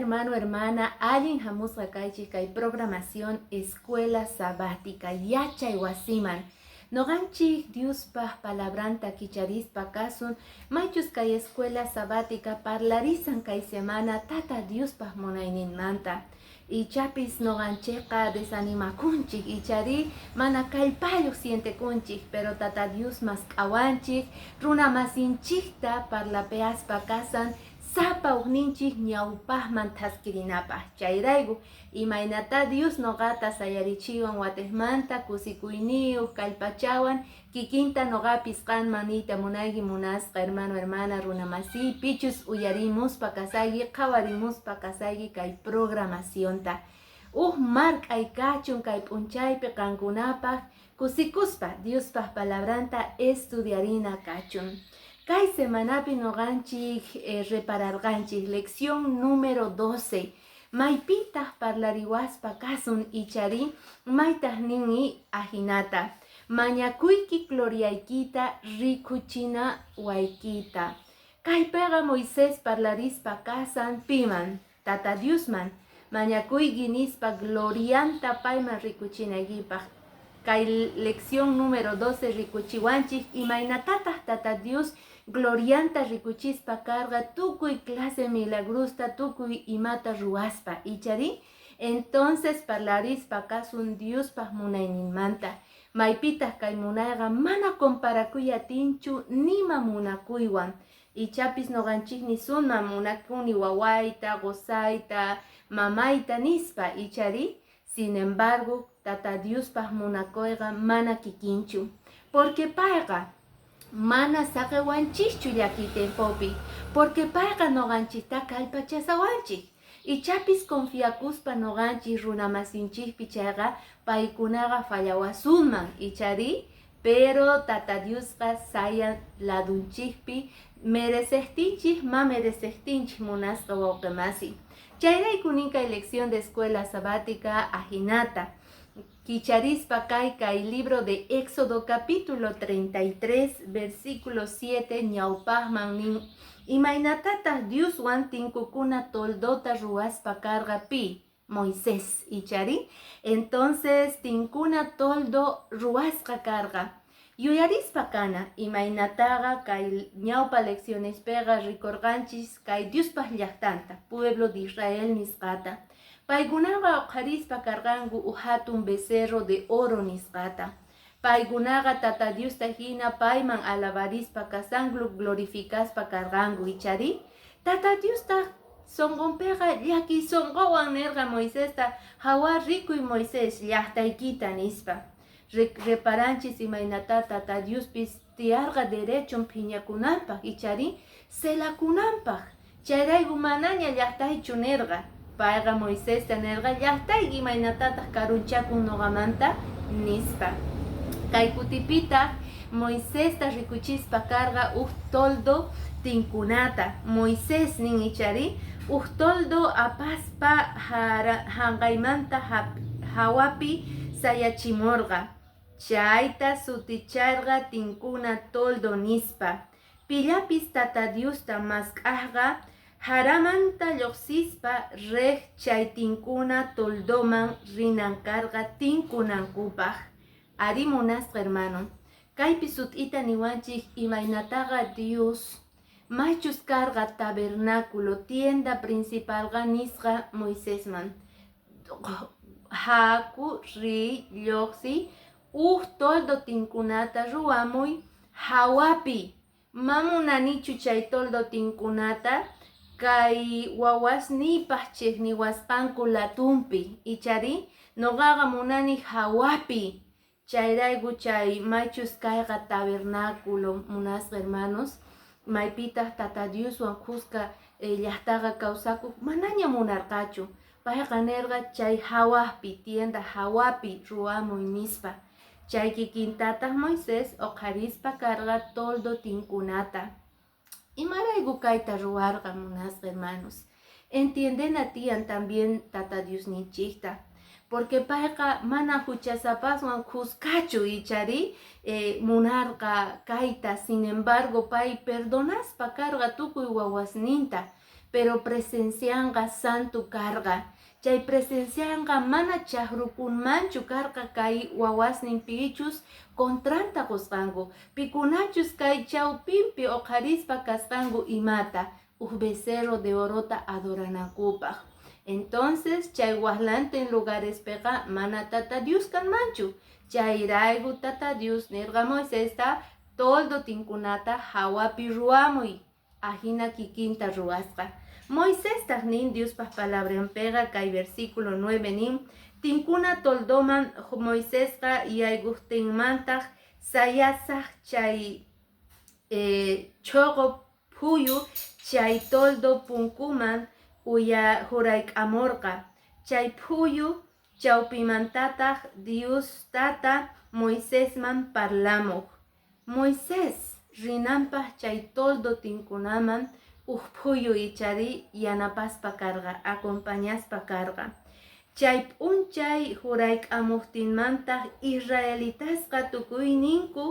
Hermano, hermana, allin hamusqa kaychik kay programación Escuela Sabática yachay wasiman. Noqanchik Diospaq palabranta kicharispa kasun, maychus kay Escuela Sabática parlarisan kay semana Tata Diospaq munayninmanta. Ichapis noqanchikqa desanimakunchik, ichari mana kallpayuq sientekunchik, pero Tata Dios mask'awanchik, runa masinchikta parlapeaspa kasan sapa ukninchik ñawpaqman thaskirinapaq. Chayrayku, imaynatá Dios noqata sayarichiwan watejmanta kusikuyniyuq kallpachawan, kikinta noqapis qanman niyta munayki munasqa hermano, hermana, runa masiy, pichus uyarimuspa kasayki, qhawarimuspa kasayki kay programacionta. Uj mark'ay kachun kay p'unchaypi qankunapaq kusikuspa Diospaq palabranta estudiarina kachun. Kay semanapi noqanchik repararqanchik lección número 12. Maypitaq parlariwaspa kasun ichari maytaq ninmi ajinata. Mañakuyki gloriaykita rikuchina waykita. Kaypiqa Moisés parlarispa kasan piman, Tata Diosman, mañakuyki nispa glorianta payman rikuchinaykipaq. Kay lección número 12 rikuchiwanchik imaynatataq Tata Dios glorianta rikuchispa karqa tukuy clase milagrosta tukuy imata ruwaspa, ichari? Entonces parlarispa kasun Diospaq munayninmanta. Maypitaq kay munayqa mana comparakuy atinchu nima munakuywan. Ichapis noqanchik nisunman munakuni wawayta, qosayta, mamayta nispa, ichari? Sin embargo, Tata Diospaq munakuyqa mana kikinchu. Porque payqa mana saqewanchikchu llakiy tiempopi, porque payqa noqanchikta kallpachasawanchik. Ichapis confiakuspa noqanchik runamasinchikpi chayqa paykunaqa fallawasunman, ichari? Pero Tata Diosqa sayan ladunchikpi merecejtinchik ma merecejtinchik munasqa wawqimasi. Chayrayku nin kay lección de escuela sabática ajinata. Kicharispa kay kay libro de Éxodo capítulo 33 versículo 7 ñawpaqman nin imaynatataq Dioswan tinkukuna toldota ruwaspa karqa pi Moisés, ichari? Entonces tinkuna toldo ruwasqa karqa. Yuyarispa kana imaynataqa kay ñawpa leccionespiqa rikurqanchis kay Diospaq llaqtanta, pueblo de Israel nisqata. Paykunaqa uqharispa karqanku uj hatun becerro de oro nisqata. Paykunaqa Tata Diosta hina payman alabarispa kasanku glorificaspa karqanku, ichari? Tata Diostaq sonqonpiqa llakiy sonqowan nirqa Moisesta, hawa rikuy Moisés llaqtaykita nispa. Reparanchis imaynatá Tata Diospis tiyarqa derechon phiñakunanpaq, ichari celakunanpaq. Chayrayku manaña llaqtaychu nirqa. Payqa Moisesta nirqa llaqtayki imaynatataq karunchakun noqamanta nispa. Kay kutipitaq Moisesta rikuchispa karqa uj toldo tinkunata. Moisés nin ichari uj toldo apaspa hanqaymanta hawapi sayachimurqa. Chayta suticharqa tinkuna toldo nispa. Pillapis Tata Diosta mask'ajqa jaramanta lluqsispa riq chay tinkuna toldoman rinan karqa tinkunankupaq. Arí munasqa hermano, kaypi sut'ita niwanchik imaynataqa Dios maychus karqa tabernáculo tienda principalqa nisqa Moisesman. Haku riy lluqsiy uj toldo tinkunata ruwamuy hawapi. Ma munanichu chay toldo tinkunata kay wawasniypaq chiqniwasqanku latunpi, ichari? Noqaqa munani hawapi. Chayrayku chay maychus kayqa tabernáculo munasqa hermanos, maypitaq Tata Dioswan khuska llaqtaqa kawsakuq manaña munarqachu. Payqa nirqa chay hawapi, tienda hawapi ruwamuy nispa. Chay kikintataq Moisés uqharispa karqa toldo tinkunata. Imarayku kayta ruwarqa munasqa hermanos? Entiendena tiyan también Tata Diosninchikta. Porque payqa mana huchasapaswan khuskachu ichari munarqa kayta, sin embargo pay perdonaspa karqa tukuy wawasninta. Pero presencianqa santo karqa. Chay presencianqa mana chaqrukunmanchu karqa kay wawasnin pichus contranta qusqanku, pikunachus kay chawpinpi uqharispa kasqanku imata, uj becerro de orota adoranankupaq. Entonces chay waqlantin lugarespiqa mana Tata Dios kanmanchu. Chayrayku Tata Dios nirqa Moisesta toldo tinkunata hawapi ruwamuy, ajina kikinta ruwasqa. Moisestaq nin Diospaq palabranpiqa kay versículo 9 nin, tinkuna toldoman Moisesqa yaykuqtinmantaq sayasaq chay chhuqu phuyu chay toldo punkuman hurayk'amurqa. Chay phuyu chawpimantataq Dios tata Moisesman parlamuq. Moisés rinanpaq chay toldo tinkunaman uj phuyu ichari yanapaspa karqa, acompañaspa karqa. Chay p'unchay hurayk'amuqtinmantaq israelitasqa tukuyninku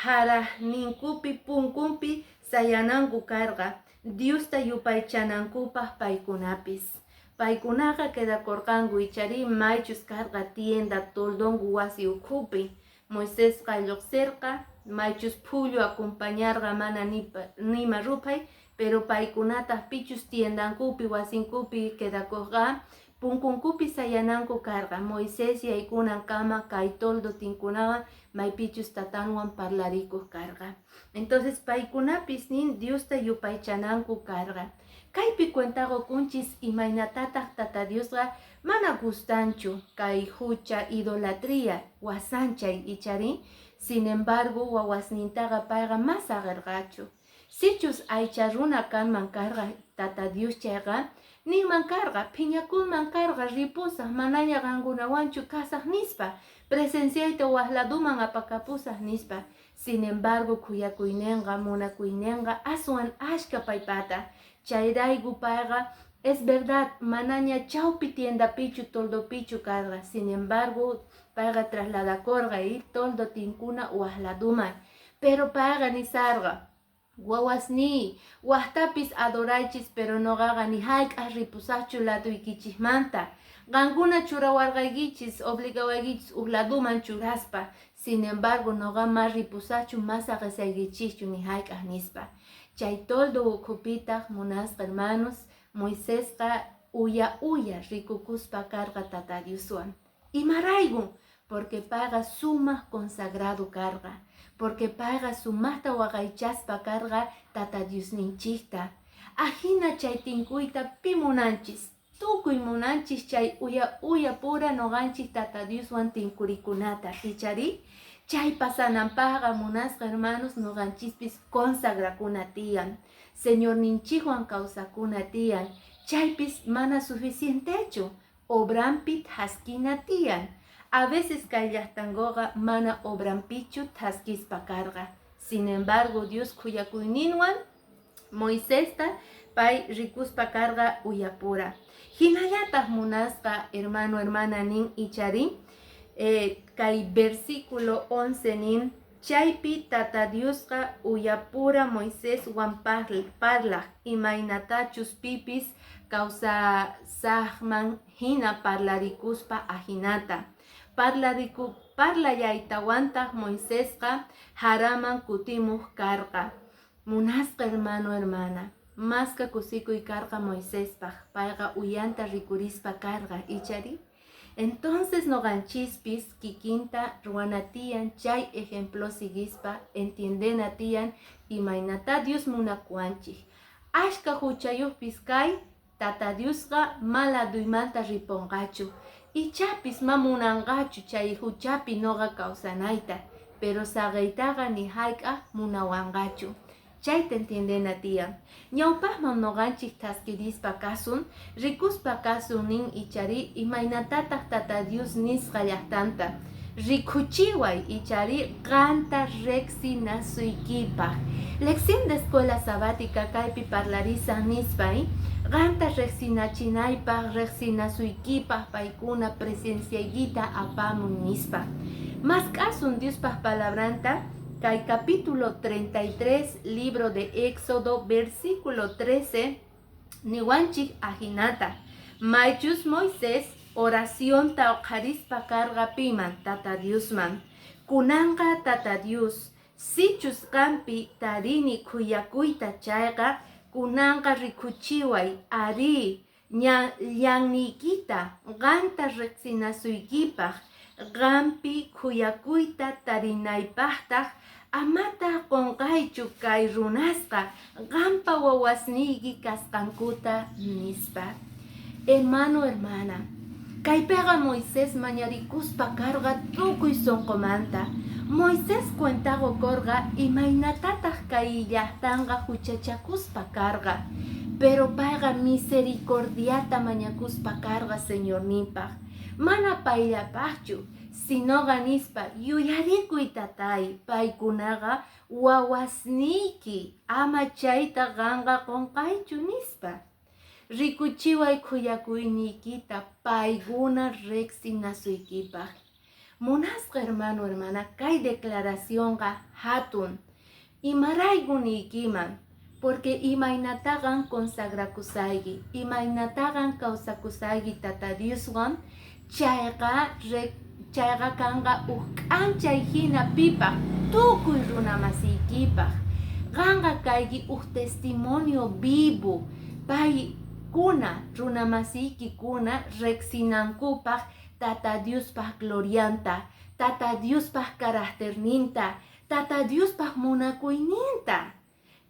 haraqninkupi punkunpi sayananku karqa, Diosta yupaychanankupaq paykunapis. Paykunaqa quedakurqanku ichari maychus karqa tienda toldonku wasi ukhupi. Moisesqa lluqsirqa, maychus phullu acompañarqa mana nima ruphay, pero paykunataq pichus tiendankupi wasinkupi quedakuqqa punkunkupi sayananku karqa. Moisés yaykunankama kay toldo tinkunawan maypichus tatanwan parlarikuq karqa. Entonces paykunapis nin Diosta yupaychananku karqa. Kaypi cuenta qukunchis imaynatataq Tata Diosqa mana gustanchu kay hucha idolatría wasanchay ichari. Sin embargo wawasnintaqa payqa mas saqirqachu. Sichus aycha runa kanman karqa Tata Dios chayqa ninman karqa, phiñakunman karqa, ripusaq, manaña qankunawanchu kasaq nispa, presenciayta waq laduman apakapusaq nispa. Sin embargo khuyakuyninqa, munakuyninqa aswan ashka paypata. Chayrayku payqa, es verdad, manaña chawpi tiendapichu toldopichu karqa. Sin embargo payqa trasladakurqa y toldo tinkuna waq laduman. Pero payqa nisarqa, wawasniy, waqtapis adoraychis, pero nuqaqa ni hayk'aq ripusaqchu laduykichikmanta. Qankuna churawarqaykichis, obligawaykichis uj laduman churaspa. Sin embargo, nuqa ma ripusaqchu, ma saqisaykichikchu ni hayk'aq nispa. Chay toldo ukhupitaq munasqa hermanos, Moisesqa uya uya rikukuspa karqa Tata Dioswan. Imarayku? Porque payqa sumaq consagrado karqa. Porque payqa sumaqta waqaychaspa karqa Tata Diosninchikta. Ajina chay tinkuyta pi munanchis. Tukuy munanchis chay uya uya pura nuqanchik Tata Dioswan tinkurikunata. Ichari? Chay pasananpaqqa munasqa hermanos nuqanchispis consagrakuna tiyan. Señorninchikwan kawsakuna tiyan. Chaypis mana suficientechu. Obrampi thaskina tiyan. A veces kay llaqtankuqa mana obrampichu thaskispa karqa. Sin embargo, Dios khuyakuyninwan Moisesta pay rikuspa karqa uyapura. Hinallataq munasqa hermano hermana nin ichari kay versículo 11 nin chaypi Tata Diosqa uyapura Moiseswan parlaq imaynatachus pipis kawsasaqman hina parlarikuspa ajinata. Parlayaytawantaq Moisesqa haraman kutimuq karqa. Munasqa hermano hermana, masqa kusikuy karqa Moisespaq, payqa uyanta rikurispa karqa, ichari? Entonces nuqanchispis kikinta ruwana tiyan chay ejemplo siguispa entiendena tiyan imaynata Dios munakuwanchik. Ashka huchayuqpis kay Tata Diosqa ma laduymanta ripunqachu. Ichapis ma munanqachu chay huchapi nuqa kawsanayta, pero saqiytaqa ni hayk'aq munawanqachu. Chayta entiendena tiyan. Ñawpaqman nuqanchik thaskirispa kasun, rikuspa kasun nin ichari imaynatataq Tata Dios nisqa llaqtanta. Rikuchiway ichari qanta riqsinasuykipaq. Lección de escuela sabática kaypi parlarisaq nispa, qanta riqsinachinaypaq, riqsinasuykipaq paykuna presenciaykita apamun nispa. Mask'asun Diospaq palabranta kay capítulo 33, libro de Éxodo, versículo 13. Niwanchik ajinata, maychus Moisés oracionta uqharispa karqa piman? Tata Diosman. Kunanqa Tata Dios, sichus qampi tarini khuyakuyta chayqa, kunanqa rikhuchiway arí ñanniykita, qanta riqsinasuykipaq, qampi khuyakuyta tarinaypaqtaq, amataq qunqaychu kay runasqa qampa wawasniyki kasqankuta, nispa. Hermano, hermana, kaypiqa Moisés mañarikuspa karqa tukuy sunqumanta. Moisés cuenta qukurqa imaynatataq kay llaqtanqa huchachakuspa karqa. Pero payqa misericordiata mañakuspa karqa Señorninpaq. Mana payllapaqchu, sinoqa nispa, yuyarikuy tatay, paykunaqa wawasniyki, ama chayta qanqa qunqaychu, nispa. Rikuchiway khuyakuyniykita paykuna riqsinasuykipaq. Munasqa hermano, hermana, kay declaracionqa hatun. Imarayku niykiman? Porque imaynataqan consagrakusayki, imaynataqan kawsakusayki Tata Dioswan, chayqa kanqa uj k'anchay hina pipaq, tukuy runamasiykipaq. Qanqa kayki uj testimonio vivo, paykuna runamasiykikuna riqsinankupaq Tata Diospaq glorianta, Tata Diospaq caracterninta, Tata Diospaq munakuyninta.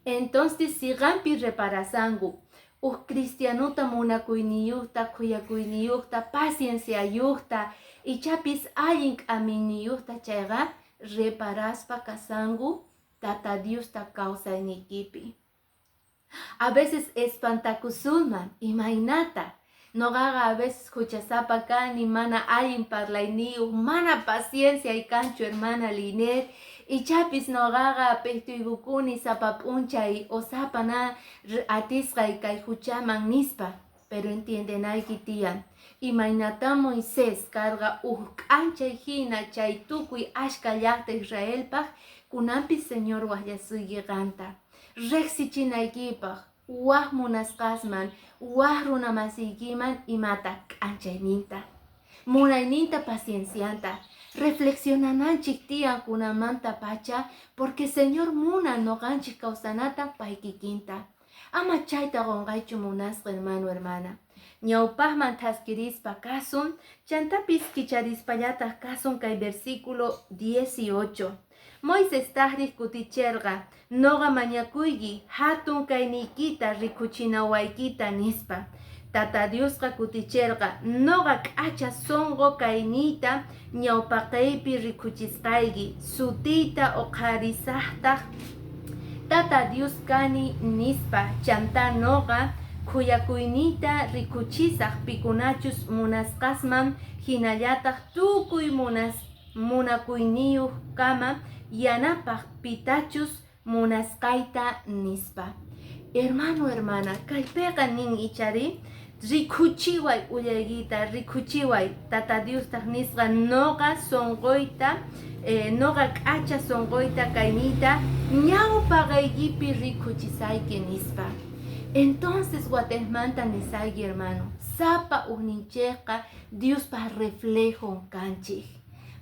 Entonces si qampi reparasanku, uj cristianuta munakuyniyuqta, khuyakuyniyuqta, pacienciayuqta, ichapis allin k'amiyniyuqta chayqa, reparaspa kasanku Tata Diosta kawsayniykipi. A veces espantakusunman, imaynata? Noqaqa a veces huchasapa kani, mana allin parlayniyuq, mana pacienciay kanchu, hermana Linet. Ichapis noqaqa p'ituyukuni sapa p'unchay o sapa na atisqay kay huchaman nispa. Pero entiendenayki tiyan, imaynata Moisés karqa uj k'anchay hina chay tukuy ashka llaqta Israelpaq, kunanpis Señor waqllasuyki qanta. Riqsichinaykipaq, waj munasqasman, waj runamasiykiman imata k'anchayninta, munayninta, paciencianta. Reflexionananchik tiyan kunanmanta pacha, porque Señor munan noqanchik kawsanata pay kikinta. Ama chayta qunqaychu, munasqa hermano, hermana. Ñawpaqman thaskirispa kasun, chantapis kicharispallataq kasun kay versículo 18. Moisés tajriq kuticherqa, noqa mañakuyki hatun kayniykita rikuchinawaykita, nispa. Tata Diosqa kuticherqa, noqa k'acha sunqu kayniyta ñawpaqeypi rikuchisqayki, sutiyta uqharisaqtaq Tata Dios kani nispa, chantá noqa khuyakuyniyta rikuchisaq pikunachus munasqasman, hinallataq tukuy munakuyniyuqkama yanapaq pitachus munasqayta, nispa. Hermano, hermana, kaypiqa nin ichari, rikuchiway ullaykita, rikuchiway. Tata Diostaq nisqa, noqa sunquyta, noqa k'acha sunquyta kayniyta ñawpaqaykipi rikuchisayki, nispa. Entonces watejmanta nisayki, hermano, sapa ujninchikqa Diospaq reflejo kanchik.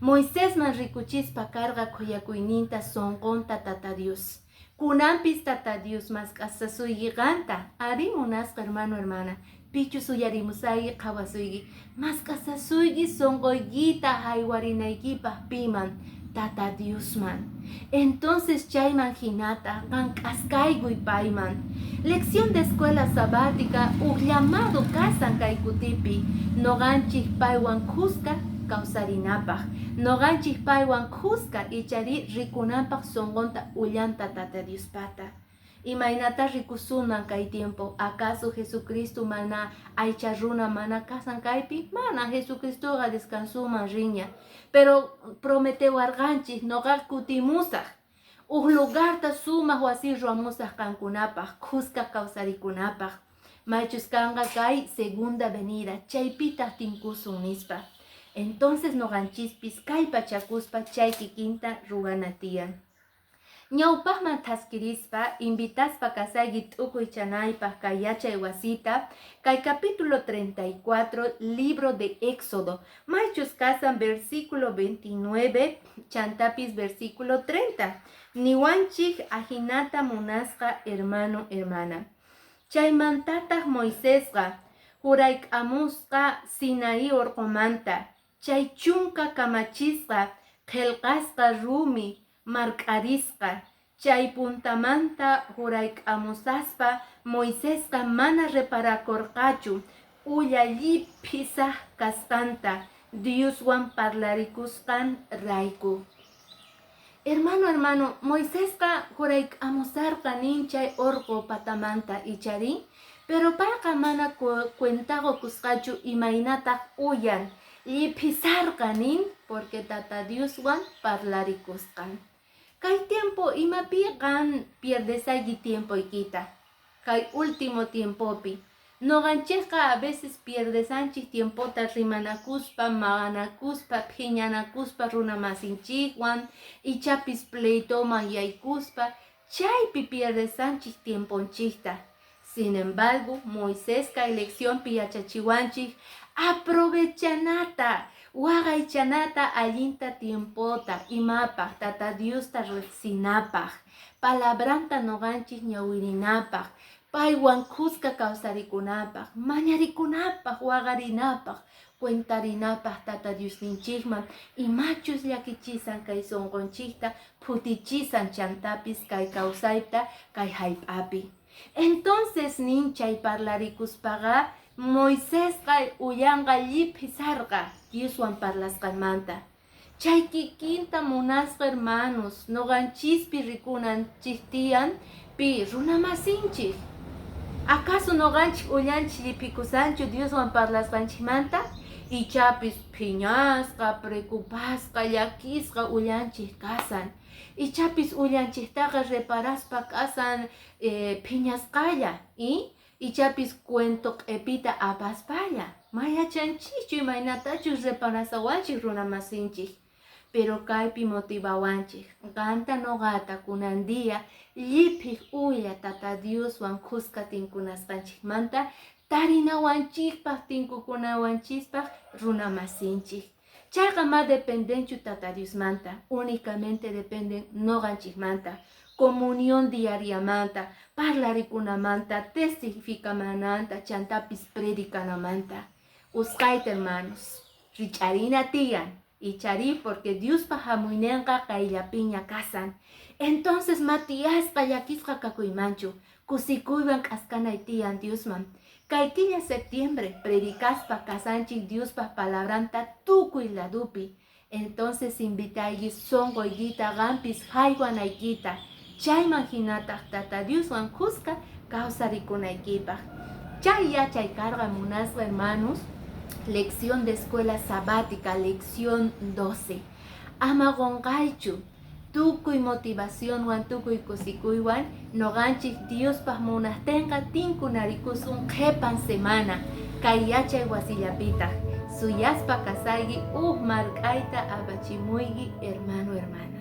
Moisesman rikuchispa karqa khuyakuyninta, sunqunta Tata Dios. Kunanpis Tata Dios mask'asasuyki qanta, ari munasqa hermano, hermana, pichus uyarimusayki, qhawasuyki, mask'asasuyki sunquykita haywarinaykipaq piman? Tata Diosman. Entonces chayman hinata qan k'askaykuy payman. Lección de escuela sabática uj llamado kasan kay kutipi, noqanchik paywan khuska kawsarinapaq, noqanchik paywan khuska ichari rikunanpaq sunqunta ullanta Tata Diospata. Imaynata rikusunman kay tiempo? Acaso Jesucristo mana aycha runa mana kasan kaypi? Mana, Jesucristoqa descansuman riña. Pero prometewarqanchik, noqa kutimusaq. Uj lugarta sumaq wasi ruwamusaq qankunapaq, khuska kawsarikunapaq. Maychus kanqa kay segunda venida, chaypitaq tinkusun, nispa. Entonces noqanchispis kallpachakuspa chay kikinta ruwana tiyan. Ñawpaqman thaskirispa, invitaspa kasayki t'ukuychanaypaq kay yachay wasita, kay capítulo 34, libro de Éxodo, maychus kasan versículo 29, chantapis versículo 30. Niwanchik ajinata munasqa hermano, hermana. Chaymantataq Moisesqa hurayk'amusqa Sinaí orqomanta, chay chunka kamachisqa qhelqasqa rumi mark'arisqa, chay puntamanta hurayk'amusaspa Moisesqa mana reparakorqachu ulla lliphisaj kasqanta Dioswan parlarikusqan rayku. Hermano, hermano, Moisesqa hurayk'amusarqa nin chay orqo patamanta icharí, pero payqa mana cuentaqa kusqachu imaynataq uyan lliphisarqa nin porque Tata Dioswan parlarikusqan. Kay tiempo imapi qan pierdesayki tiempoykita, kay último tiempopi. Noqanchikqa a veces pierdesanchik tiempota rimanakuspa, maqanakuspa, phiñanakuspa runamasinchikwan, ichapis pleitoman yaykuspa, chaypi pierdesanchik tiemponchikta. Sin embargo, Moisés kay leccionpi yachachiwanchik aprovechanata, waqaychanata allinta tiempota, imapaq, Tata Diosta riqsinapaq, palabranta noqanchik ñawirinapaq, paywan khuska kawsarikunapaq, mañarikunapaq, waqarinapaq, cuentarinapaq Tata Diosninchikman imachus llakichisan kay sunqunchikta phutichisan chantapis kay kawsayta kay hallp'api. Entonces nin chay parlarikuspaqa Moisesqa uyanqa lliphisarqa Dioswan parlasqanmanta. Chay kikinta munasqa hermanos noqanchispi rikunanchik tiyan pi runamasinchik. Acaso noqanchik ullanchik lliphikusanchu Dioswan parlasqanchikmanta? Ichapis phiñasqa, preocupasqa, llakisqa ullanchik kasan. Ichapis ullanchiktaqa reparaspa kasan phiñasqalla, ichapis cuento q'epita apaspalla. Mayachanchikchu imaynatachus reparasawanchik runamasinchik. Pero kaypi motivawanchik, qanta noqata kunan día lliphiq ulla Tata Dioswan khuska tinkunasqanchikmanta tarinawanchikpaq tinkukunawanchispaq runamasinchik. Chayqa ma dependenchu Tata Diosmanta, únicamente dependen noqanchikmanta, comunión diariamanta, parlarikunamanta, testificamananta, chantapis predicanamanta. Usqayta hermanos, rich'arina tiyan, icharí porque Diospa hamuyninqa qayllapiña kasan. Entonces Matiasqa llakisqa kakuymanchu, kusikuywan k'askanay tiyan Diosman. Kay killa septiembre predicaspa kasanchik Diospa palabranta tukuy ladupi. Entonces invitayki sunquykita qampis haywanaykita, chayman hinataq Tata Dioswan khuska kawsarikunaykipaq. Chay yachay karqa munasqa hermanos, lección de escuela sabática, lección 12. Ama qunqaychu, tukuy motivacionwan, tukuy kusikuywan, noqanchik Diospaq munaqtinqa tinkunarikusun qhipan semana, kay yachay wasillapitaq. Suyaspa kasayki uj mark'ayta apachimuyki hermano, hermana.